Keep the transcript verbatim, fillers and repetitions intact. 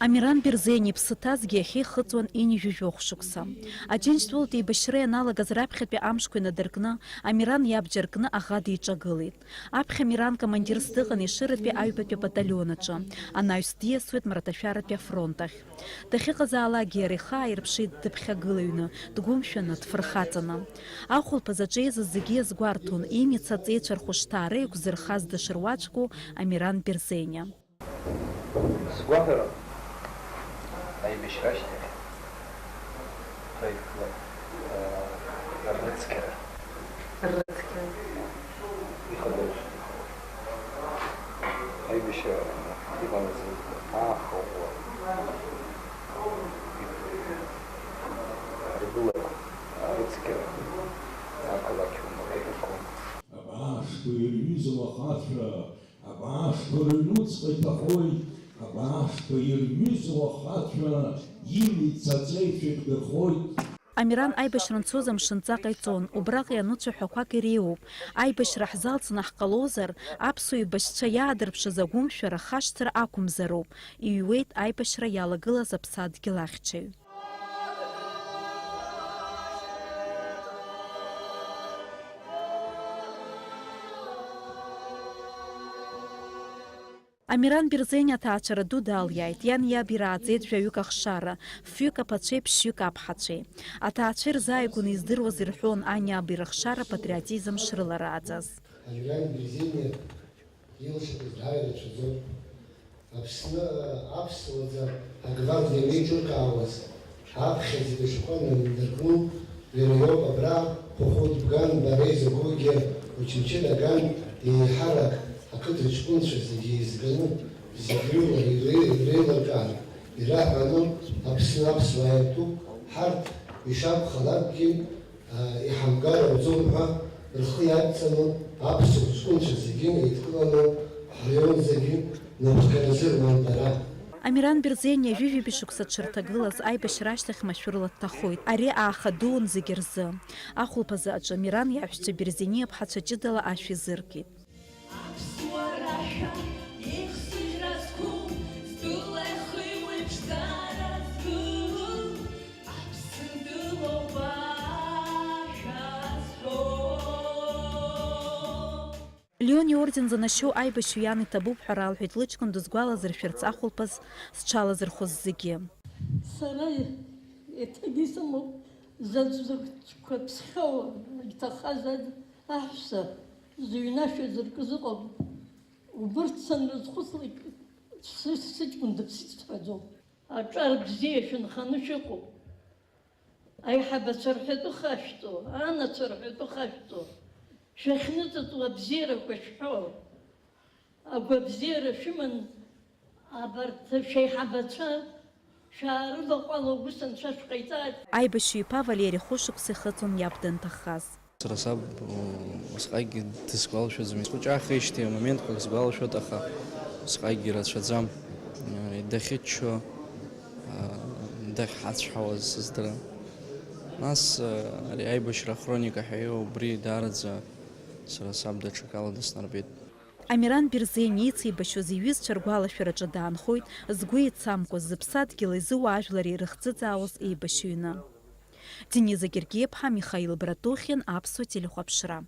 Амиран Берзениа иԥсы ҭазгьы иахьа ихыҵуан ҩажәи жәохә шықәса. Аџьынџьтәылатә еибашьра ианалагаз раԥхьатәи амшқәа инадыркны, Амиран иабџьар кны аӷа диҿагылеит. Аԥхьа Амиран командирс дыҟан Ешыратәи аҩбатәи абаталион аҿы, анаҩс диасуеит Мраҭашәаратәи афронт ахь. Дахьыҟазаалакгьы иара ихы ааирԥшит дыԥхьагылаҩны, дгәымшәаны, дфырхаҵаны. Ахәылԥаз аҿы еизаз зегьы иазгәарҭон, имиц аҵеицәа рхәышҭаара иақәзырхаз дышруаӡәку Амиран Берзениа. Сгәаҭарым, аибашьра ашьҭахь проектла, э, ррыцқьара. Ррыцқьара. Ихадоу. Аибашьра иҟанаҵ ааха ӷәӷәа. Ргылара, арыцқьара ақалақь умакет акәын. Абаашқәа ирҩызоу ахацәа, абаашқәа рыҩнуҵҟа иҭахоит, абаашқәа ирҩызоу ахацәа имиц аҵеицәа ирдырхоит. Амиран аибашьра анцоз амшынҵа ҟаиҵон, убраҟа иануцәа ҳәақәак иреиуоуп. Аибашьра ҳзалҵны ҳҟалозар, аԥсуа еибашьцәа иаадырԥшыз агәымшәара хашҭра ақәымзароуп, иҩуеит аибашьра иалагылаз аԥсадгьыл ахьчаҩ. Амиран Берзениа аҭаацәара ду далиааит, иани иаби рааӡеит жәаҩык ахшара, фҩык аԥацәеи ԥшьҩык аԥҳацәеи. Аҭаацәа ирзааигәаны издыруаз ирҳәон ани иаби рыхшара патриотизм шрыларааӡаз. Амиран Берзениа илшақәаз дааира цәаӡоуп. Аԥсны аԥсуаӡа агвардиа еиҿыркаауаз аԥхьаӡа ишәҟәы анадыркны, иара иоуп абра Хәыхәыт Бган, Бареи Закәыгьы, Очамчыра Ган, еиҳарак ақыҭа ҷкәынцәа зегьы еизганы, зегь рыла ире-, иреилыркаан, ираҳәаны, Аԥсны аԥсуаа иатәуп, ҳарҭ ишакәхалакгьы, иҳамгар ауӡом ҳәа рхы иадҵаны, аԥсуа ҷкәынцәа зегьы еидкыланы ҳраион зегьы напхгаразы руан дара. Амиран Берзениа ҩажәи жәибжь шықәса дшырҭагылаз аибашьра ашьҭахь машәырла дҭахоит. Ари ааха дуун зегьы рзы. Ахәылԥазы аҿы Амиран иаҳәшьцәа Берзениа ԥҳацәа ҷыдала ашә изыркит. Аԥсуара ҳәа ихсыӷьра зқәу, стәыла ихыҩуеиԥш дара згылоу, Аԥсны дылоуп ашәа зҳәо. Леон иорден занашьоу аибашьҩы иан иҭабуп ҳәа ралҳәеит лыҷкәын дызгәалазыршәарц ахәылԥаз зҽалазырхәыз зегьы. Сара еиҭагьы исымоуп, заҵәык ԥсхьоу, иҭахаз аҳәса. Зыҩнашәа зыркыз ыҟоуп. Убырҭ санрызхәыцлак, сыҷкәын дыԥсит сҳәаӡом. Аҿар бзиа шәынханы шәыҟоуп. Аиҳабацәа рҳәатәы хашәҵо, анацәа рҳәатәы хашәҵо. Шәахьныҵыҵуа абзиарақәа шәҳәо. Агәабзиара шәыман абарҭ шәеиҳабацәа. Шәаарываҟәала, ус анцәа шәҟаиҵааит. Аибашьҩы иԥа Валери хәышықәса ихыҵуан иаб данҭахаз. Сара саб, усҟакгьы дысгәалашәаӡом. Схәыҷаахеижьҭеи амоментқәак сгәалашәоит, аха усҟакгьы ирацәаӡам. Дахьыччо, дахьҳацәҳауаз сыздырам. Нас, ари аибашьра ахроника ҳәа иоуа, убри даараӡа сара саб даҽакала дыснарбеит. Амиран Берзениа ицеибашьуаз иҩызцәа ргәалашәараҿы даанхоит, згәы еицамкуаз, зыԥсадгьыли зыуаажәлари ирыхӡыӡаауаз еибашьҩны. Дениза Гергиаԥҳа, Михаил Братухин, Аԥсуа телехәаԥшра.